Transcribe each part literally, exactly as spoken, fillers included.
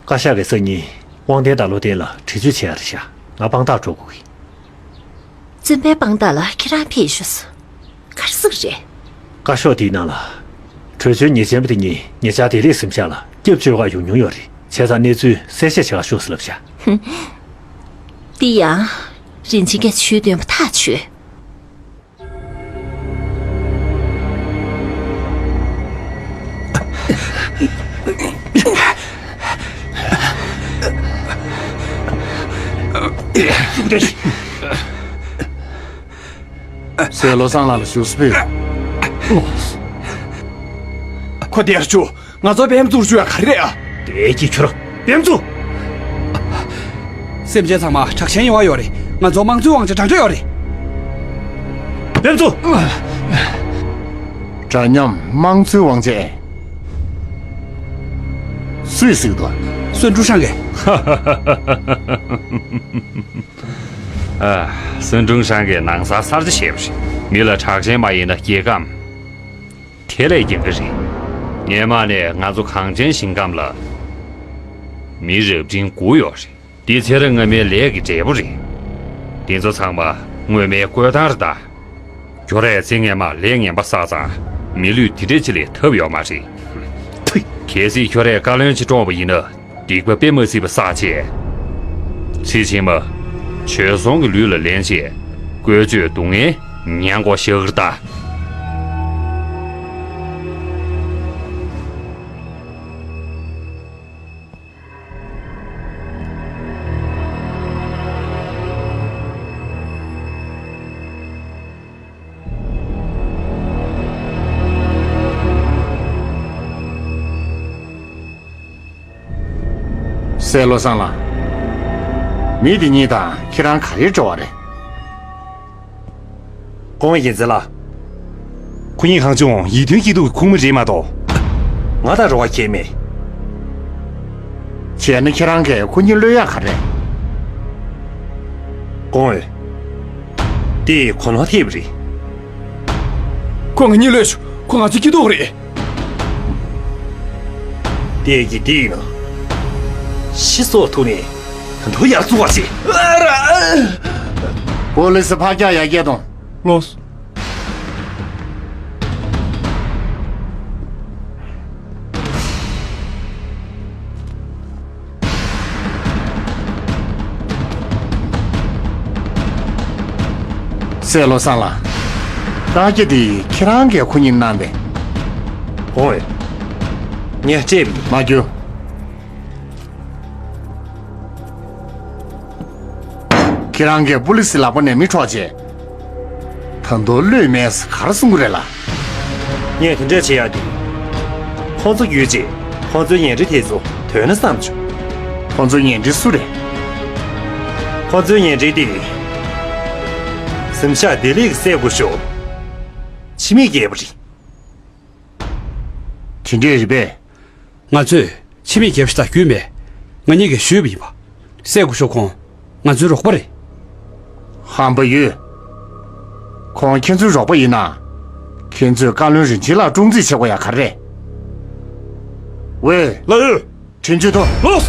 བཀའ་ཤག་གི་སང་ཉིན་དབང་ལྡན་དང་བློ་ལྡན་ལ་འགྲེལ་བརྗོད་བྱེད་ཡ་རེད་ཤག་ང་དཔང་རྟགས་སྤྲོད་དགོས་ཀི། བཙུན་པའི་དཔང་རྟགས་ལ་ཁྱེད་རང་ཕེབས་ཤོག་ཟེར། ག་རེ་ཟེར་གི་རེད། བཀའ་ཤོག་དེའི་ནང་ལ། གྲོས་ཆོད་ཉེས་ཅན་པ་དེ་གཉིས་ཉེ་ཆར་བདེ་ལེགས་གཟིམ་ཤག་ལ་སྐྱབས་བཅོལ་གར་ཡོང་མྱོང་ཡོད་རེད། བྱས་ཙང་གནས་ཚུལ་གསལ་བཤད་བྱེད་གར་ཤོག་ཟེར་ལབ་ཤག་དེ་ཡང་རིན་ཆེན་གྱིས་ཇུས་འདོན་པ་ཐག་ཆོད། སྲས་བློ་བཟང་ལགས་ལ་ཞུ་སྤོས། ཁོ་དེར་བཅུག་ང་ཚོ་འབེམ་བཙུགས་བཅུག་ཡ་ག་རེ་རེད་ཨ། དེ་གི་ཁྱོད་ར་འབེམ་བཙུགས། སེམས་ཅན་ཚང་མ་གྲགས་ཅན་ཡོང་བ་ཡོད་རེད། ང་ཚོ་དམངས་གཙོའི་དབང་ཆ་དྲང་འཕྲོད་ཡོད་རེད། འབེམ་བཙུགས། འདྲ་མཉམ་དམངས་གཙོའི་དབང་ཆ། སུས་གཟིགས་འདུག་སུན་ཀྲུང་ཧྲང་གིས། ཨ། སུན་ཀྲུང་ཧྲང་གིས་ནང་གསར་གསར་བརྗེ་བྱས་པ་རེད། མི་ལ་གྲགས་ཅན་མ་ཡིན་ན་སྐྱེ་ཁམས། དེ་ལས་རྒྱང་གི་རེད། སྔོན་མ་ནས་ང་ཚོ་གངས་ཅན་ཞིང་ཁམས་ལ་མི་རབས་ཆེན་དགུ་ཡོད་རེད། འདི་ཚེ་རིང་སྔ་མའི་ལས་ཀྱི་འབྲས་བུ་རེད། འདི་ཚོ་ཚང་མ་སྔོན་མའི་བཀོད་སྟངས་རེད་ད། ཁྱོད་རས་ཚེ་སྔོན་མ་ལས་ངན་པ་བསགས་ཙང་མི་ལུས་འདི་འདྲས་ཅིག་ལས་ཐབས་ཡོད་མ་རེད། ཐུ། གལ་སྲིད་ཁྱོད་རས་བཀའ་བློན་ཅིག་བཀྲོངས་པ་ཡིན་ན། སྡིག་པ་དཔེ་མ་སྲིད་པ་བསགས་བྱས། ཚེ་ཕྱི་མ། བྱོལ་སོང་གི་ལུས་ལ་ལེན་བྱས། བཀོལ་སྤྱོད་སྡུག་བསྔལ་མྱང་དགོས་ཤག་རེད་ད། སྲས་བློ་བཟང་ལགས། མི་འདི་གཉིས་དང་ཁྱེད་རང་ག་རེའི་འབྲེལ་བ་རེད། སྐུ་ངོ་ཡིན་ཚེ་ལགས། ཁོ་གཉིས་གང་བྱུང་ཡིད་མཐུན་སྐྱིད་སྡུག་གི་ཁུངས་མི་རེད་མ་གཏོགས། ང་དང་རེ་བ་ཁྱད་མེད། བྱས་ན་ཁྱེད་རང་གིས་ཁོ་གཉིས་གློད་ཡག་ག་རེ། སྐུ་ངོ། དེ་གོ་ནོར་ཐེབས་རེད། ཁོ་ང་གཉིས་གློད་ཤོག་ཁོ་ང་ཚོའི་སྐྱིད་སྡུག་རེད། དེ་གི་དེ་ཡིན་ནོ། ཤི་སོགས་ཐུག་ནས་ད་དུང་ཡར་བཙུགས་པ་ཞིག་པོ་ལི་སི་ཕར་རྒྱག་ཡར་རྒྱག་དང་། ལོས། སྲས་བློ་བཟང་ལགས། བཀའ་རྒྱ་འདི་ཁྱེད་རང་གིས་ཁོ་གཉིས་གནང་པས། འོ། ངས་སྤྲད་པ་ཡིན། མ་རྒྱུ། ཁྱེད་རང་གིས་པུ་ལི་སི་ལག་པ་ནས་མི་འཕྲོག་རྗེས། ད་དུང་གློད་མེད་ཟེར་ག་རེ་གསུང་གི་རེད་ལ། ངས་དེ་འདྲ་བྱེད་ཡག་དེ། ཁོང་ཚོ་ཡོད་ཅེས་ཁོང་ཚོའི་ཉེ་འབྲེལ་དེ་ཚོ་ཐོས་ན་བསམ་བྱུང་། ཁོང་ཚོའི་ཉེ་འབྲེལ་སུ་རེད། ཁོང་ཚོའི་ཉེ་འབྲེལ་དེ། གཟིམ་ཤག་བདེ་ལེགས་ཀྱི་སྲས་སྐུ་ཞབས། འཆི་མེད་རྒྱལ་པོ་རེད། དེ་འདྲས་རེད་པས། ང་ཚོས་འཆི་མེད་རྒྱལ་པོ་ཞིག་དང་རྒྱུས་མེད། ང་གཉིས་ཀྱིས་ཞུས་པ་ཡིན་པ། སྲས་སྐུ་ཞབས་ཁོང་ང་ཚོའི་རོགས་པ་རེད། ཧམ་པ་ཡོད། ཁོང་ཁྱེད་ཚོའི་རོགས་པ་ཡིན་ན། ཁྱེད་ཚོས་བཀའ་བློན་རིན་ཆེན་ལགས་བཀྲོངས་རྩིས་བྱེད་དགོས་ཡ་ག་རེ་རེད། ཝེ། ལགས་ཡོད། དྲིན་གཅོད་ཐོངས། ལོས།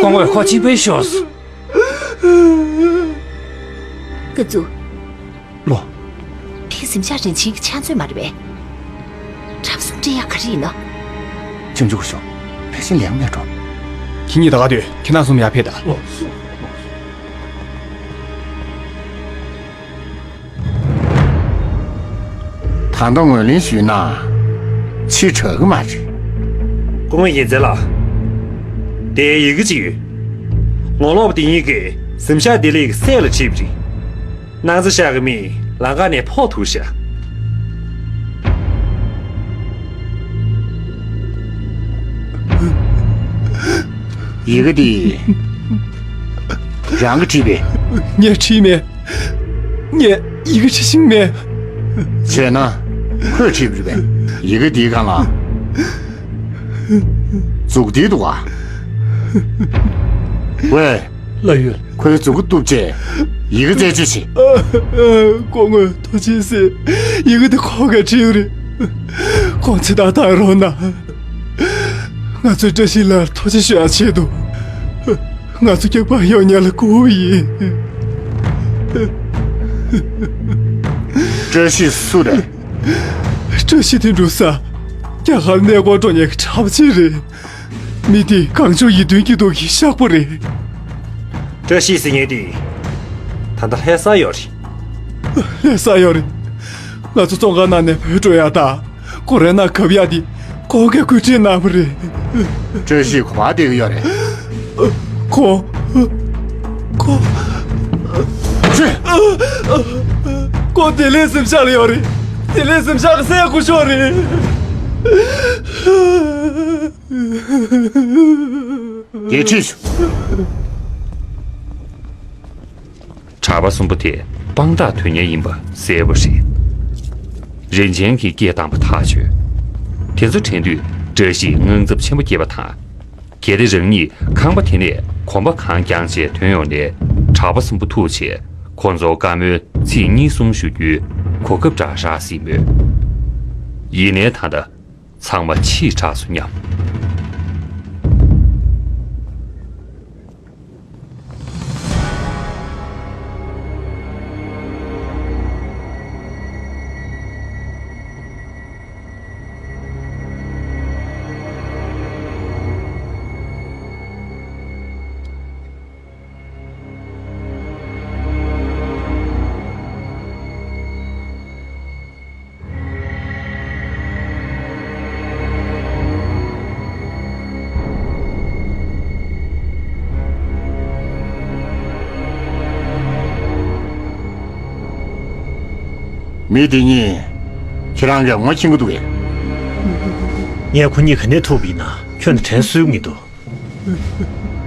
སྐུ་ངོ་ཁོ་གཅིག་པུ་ཤོག་སྐུ་གཟུགས། ལོ། དེ་གཟིམ་ཤག་རིན་ཆེན་གྱི་ཕྱག་མཛོད་མ་རེད་པས། གྲབས་གསུམ་སྤྲད་ཡག་ག་རེ་ཡིན་ནམ། ཁྱེད་ཚོ་སྐུ་ཞབས། ཕལ་ཆེར་ལེགས་མེད་འགྲོ། ཁྱེད་གཉིས་ད་ག་དུས་ཁྱེད་རང་གསུམ་ཡར་ཕེབས་དང་། ལོ། ད་ལྟ་ངོས་ལེན་ཞུས་ན་ཕྱི་དྲག་གི་མ་རེད། སྐུ་ངོ་ཡིན་ཚེ་ལགས། དེའི་ཡི་གེ་ཅིག་ཡོད། ངོ་ལོག་པ་དེ་གཉིས་ཀྱིས་གཟིམ་ཤག་བདེ་ལེགས་ཀྱི་སྲས་ལ་བྲིས་པ་རེད། སྣང་རྩེ་ཤག་གི་མི་ལམ་ཁ་ནས་ཕོག་ཐུག་ཤག་ཡི་གེ་འདི་རང་གིས་བྲིས་པས། ངས་བྲིས་མེད། ངས་ཡི་གེ་བྲི་ཤེས་མེད། བྱས་ན་ཁོས་བྲིས་པ་རེད་པས། ཡི་གེ་འདིའི་སྒང་ལ་མཛུབ་དཀྲིས་འདུག་ག། ཝེ། ལགས་ཡོད། ཁོའི་མཛུབ་གུ་གཏུབས་བྱས་ཡི་གེ་རྩད་གཅོད་བྱེད། ཨ། ཨ། སྐུ་ངོ་ཐུགས་རྗེ་གཟིགས། ཡི་གེ་འདི་ཁོ་གིས་བྲིས་པ་རེད། ཁོང་ཚོས་ད་གཏོང་རོགས་གནང་། ང་ཚོས་བཀྲ་ཤིས་ལགས་ལ་ཐུགས་རྗེ་ཆེ་ཞུ་ཡག་ཆེད་དུ། ང་ཚོ་རྒྱག་པ་ཡོང་ཉེན་ལ་སྐུལ་བ་ཡིན། བཀྲ་ཤིས་སུ་རེད། བཀྲ་ཤིས་དེ་འབྲུག་ས་རྒྱ་གར་གནས་སྐོར་འགྲོ་མཁན་གྱི་གྲྭ་པ་ཅིག་རེད། མི་དེ་གངས་ལྗོངས་ཡིད་རྟོན་སྐྱིད་སྡུག་གི་གཤགས་པ་རེད། བཀྲ་ཤིས་ཟེར་མཁན་དེ་ད་ལྟ་ལྷ་སར་ཡོད་རེད། ལྷ་སར་ཡོད་རེད། ང་ཚོ་བཙོན་ཁང་ནང་ནས་བུད་འགྲོ་ཡག་དང་ཀོ་རོ་ན་གབ་ཡག་དེ་ཁོང་གིས་བཀོད་སྒྲིག་གནང་བ་རེད། བཀྲ་ཤིས་ག་པར་བསྡད་ཀྱི་ཡོད་རེད། ཁོང་། ཁོང་། ཁོང་བདེ་ལེགས་གཟིམ་ཤག་ལ་ཡོད་རེད། བདེ་ལེགས་གཟིམ་ཤག་གི་སྲས་སྐུ་ཞབས་རེད། དེ་ཁྲིད་ཤོག། གྲྭ་པ་གསུམ་པོ་དེ་དཔང་རྟགས་དོན་གཉེར་ཡིན་པ་གསལ་པོ་རེད། རིན་ཆེན་གྱིས་སྐད་བཏང་པ་ཐག་ཆོད། དེ་ཚོ་དྲན་དུས་བཀྲ་ཤིས་དངངས་འཚབ་ཆེན་པོ་སྐྱེས་པ་དང་། གལ་ཏེ་རང་ཉིད་ཁང་པ་དེ་ནས་གོམ་པ་གང་བརྒྱངས་བྱས་ཐོན་ཡོང་ནས་གྲྭ་པ་གསུམ་པོ་ཐུག་བྱས་ཁོ་ཚོར་བཀའ་མོལ་ཚིག་གཉིས་གསུམ་ཞུ་རྒྱུའི་གོ་སྐབས་འདྲ་རག་སྲིད་མོད། ཡིན་ནའི་ད་ལྟ་ཚང་མ་ཕྱིས་དྲགས་སོང་སྙམ། མི་དེ་གཉིས་ཁྱེད་རང་གིས་ངོ་མཁྱེན་གྱི་འདུག་གས། ངས་ཁོ་གཉིས་ག་ནས་ཐུག་པ་ཡིན་ན་ཁྱོན་ནས་དྲན་གསོས་མི་འདུག།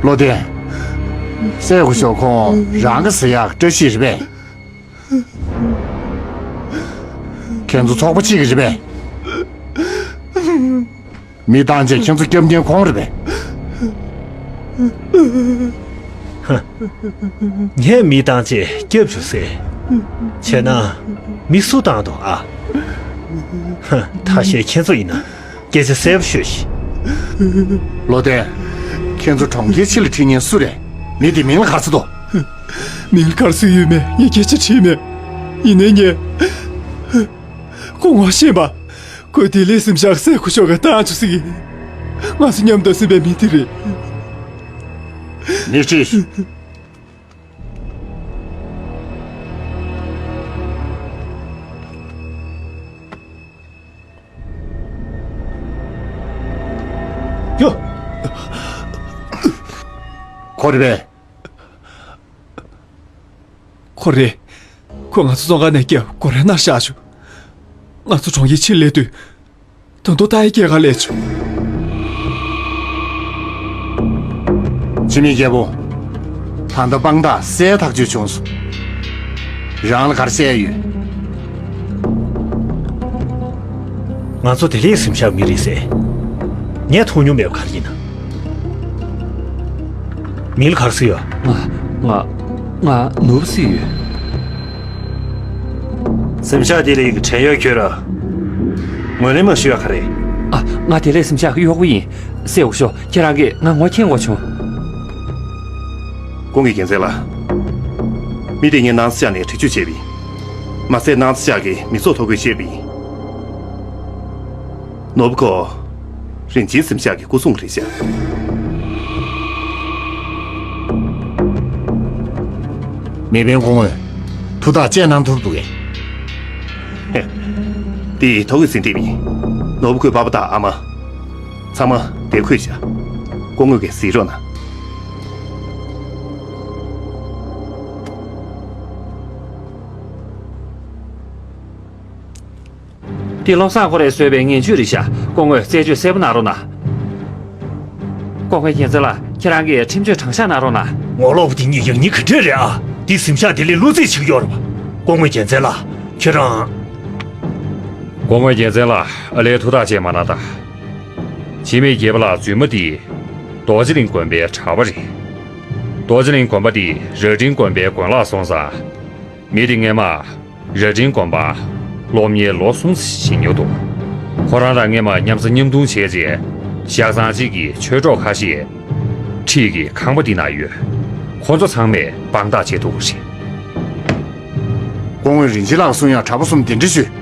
བློ་ལྡན། སྲས་སྐུ་ཞབས་ཁོང་རང་གི་ཟེར་ཡག་བཀྲ་ཤིས་རེད་པས། ཁྱེད་ཚོ་ཚོགས་པ་གཅིག་གི་རེད་པས། མི་བཏང་བྱས་ཁྱེད་ཚོ་སྐྱོབ་མཁན་ཁོང་རེད་པས། ངས་མི་བཏང་བྱས་སྐྱོབ་བཅུག་ཟེར། བྱས་ན་མི་སུ་བཏང་འདུག་ཨ། ཧ། ཐ་ཤལ་ཁྱེད་ཚོ་ཡིན་ན། སྐད་ཆ་གསལ་པོ་ཤོད་ཤིག། བློ་ལྡན། ཁྱེད་ཚོ་གྲོང་ཁྱེར་ཕྱི་ལ་ཁྲིད་མཁན་སུ་རེད། མི་དེ་མིང་ལ་ག་རེ་ཟེར་འདུག། མིང་ལ་ག་རེ་ཟེར་ཡོད་མེད་ངས་སྐད་ཆ་དྲིས་མེད། ཡིན་ནའི་ངས་ཁོ་ངོ་ཤེས་པ། ཁོས་བདེ་ལེགས་གཟིམ་ཤག་སྲས་སྐུ་ཞབས་ཀྱིས་བཏང་བཅུག་ཟེར་གི། ང་ཚོ་མཉམ་དུ་ཟིན་པའི་མི་དེ་རེད། མི་ཁྲིད། ཡོ། ཁོ་རེད་པས། ཁོ་རེད། ཁོས་ང་ཚོ་བཙོན་ཁང་ནས་སྐྱོབ་ཀོ་རོ་ན་བཞག་བཅུག། ང་ཚོ་གྲོང་ཁྱེར་ཕྱིར་སླེབས་དུས། ད་དུང་ཏཱའི་སྐྱེས་སྐར་སླེབས་བྱུང་། འཆི་མེད་རྒྱལ་པོ། ད་ལྟ་དཔང་རྟགས་གསལ་ཐག་ཆོད་བྱུང་སོང་། རང་ལ་ག་རེ་བཤད་ཡོད། ང་ཚོ་བདེ་ལེགས་གཟིམ་ཤག་མི་རེད་ཟེར། ངས་མཐོང་མྱོང་མེད་པ་ག་རེ་ཡིན་ན། མིང་ལ་ག་རེ་ཟེར་ཡོད། ང་ང་ང་ནོར་བུ་ཟེར་ཡོད། གཟིམ་ཤག་དེ་ལ་ཡིན་གྱི་དྲན་ཡོད་ཁྱོད་ར། ངོས་ལེན་མ་ཞུ་ཡ་ག་རེ། ཨ། ང་བདེ་ལེགས་གཟིམ་ཤག་གི་གཡོག་པོ་ཡིན། སྲས་སྐུ་ཞབས་ཁྱེད་རང་གིས་ང་ངོ་མཁྱེན་དགོས་བྱུང་། ཁོང་གི་རྒྱལ་མཚན་ལགས། མི་དེ་ངས་ནང་ས་ཤག་ནས་འདྲི་གཅོད་བྱས་པ་ཡིན། མ་ཟད་ནང་ས་ཤག་གི་མི་ཚོགས་ཐོ་འགོད་བྱས་པ་ཡིན། ནོར་བུ་ཁོ། རིན་ཆེན་གཟིམ་ཤག་གི་སྐུ་སྲུང་རེད་ཤག། མི་དཔོན་སྐུ་ངོ། ཐུགས་ཐག་བཅད་གནང་ཐུབ་འདུག་གས། ཧེ། འདི་ཐོ་འགོད་ཟིན་བྲིས་ཡིན། ནོར་བུ་ཁོའི་པ་ཕ་དང་ཨ་མ། ཚང་མ་འདིར་འཁོད་བཞག། སྐུ་ངོ་གིས་གཟིགས་རོགས་གནང་། འདི་བློ་བཟང་ཁོ་རས་བཟོས་པའི་ངན་ཇུས་རེད་ཤག། སྐུ་ངོས་རྩད་གཅོད་གསལ་པོ་གནང་རོགས་གནང་། སྐུ་ངོའི་རྒྱལ་མཚན་ལགས། ཁྱེད་རང་གིས་ཁྲིམས་གཅོད་དྲང་གཞག་གནང་རོགས་གནང་། ངོ་ལོག་པ་དེ་གཉིས་ཡག་ཉེས་ག་འདྲས་རེད་ཨ། དེ་གཟིམ་ཤག་དེ་ལས་བློ་རྩེ་བྱེད་ཀྱི་ཡོད་རེད་པ། སྐུ་ངོ་རྒྱལ་མཚན་ལགས་ཁྱེད་རང་། སྐུ་ངོ་རྒྱལ་མཚན་ལགས་ཨ་ལས་ཐུགས་ཐག་བཅད་མ་གནང་དང་། འཆི་མེད་སྐྱེས་པ་ལགས་རྫུན་མ་འདི་རྡོ་རྗེ་གླིང་དགོན་པའི་གྲྭ་པ་རེད། རྡོ་རྗེ་གླིང་དགོན་པ་འདི་རྭ་སྒྲེང་དགོན་པའི་དགོན་ལག་སོང་ཙང་། མི་དེ་སྔས་མ་རྭ་སྒྲེང་དགོན་པ་སློབ་གཉེར་ལོ་གསུམ་ཙམ་ཞིག་མྱོང་འདུག་ཁོ་རང་དང་སྔས་མ་མཉམ་ཟ་མཉམ་འཐུང་བྱས་རྗེས་ཞག་ཚང་གཅིག་གི་ཆོས་གྲོགས་ཁ་ཤས་འཁྲིས་ཀྱི་ཁང་པ་འདི་ན་ཡོད། ཁོ་ཚོ་ཚང་མས་དཔང་རྟགས་བྱེད་ཐུབ་པ་རེད། སྐུ་ངོ་རིན་ཆེན་ལགས་གསུང་ཡག་གྲྭ་པ་གསུམ་གདན་འདྲེན་ཞུས།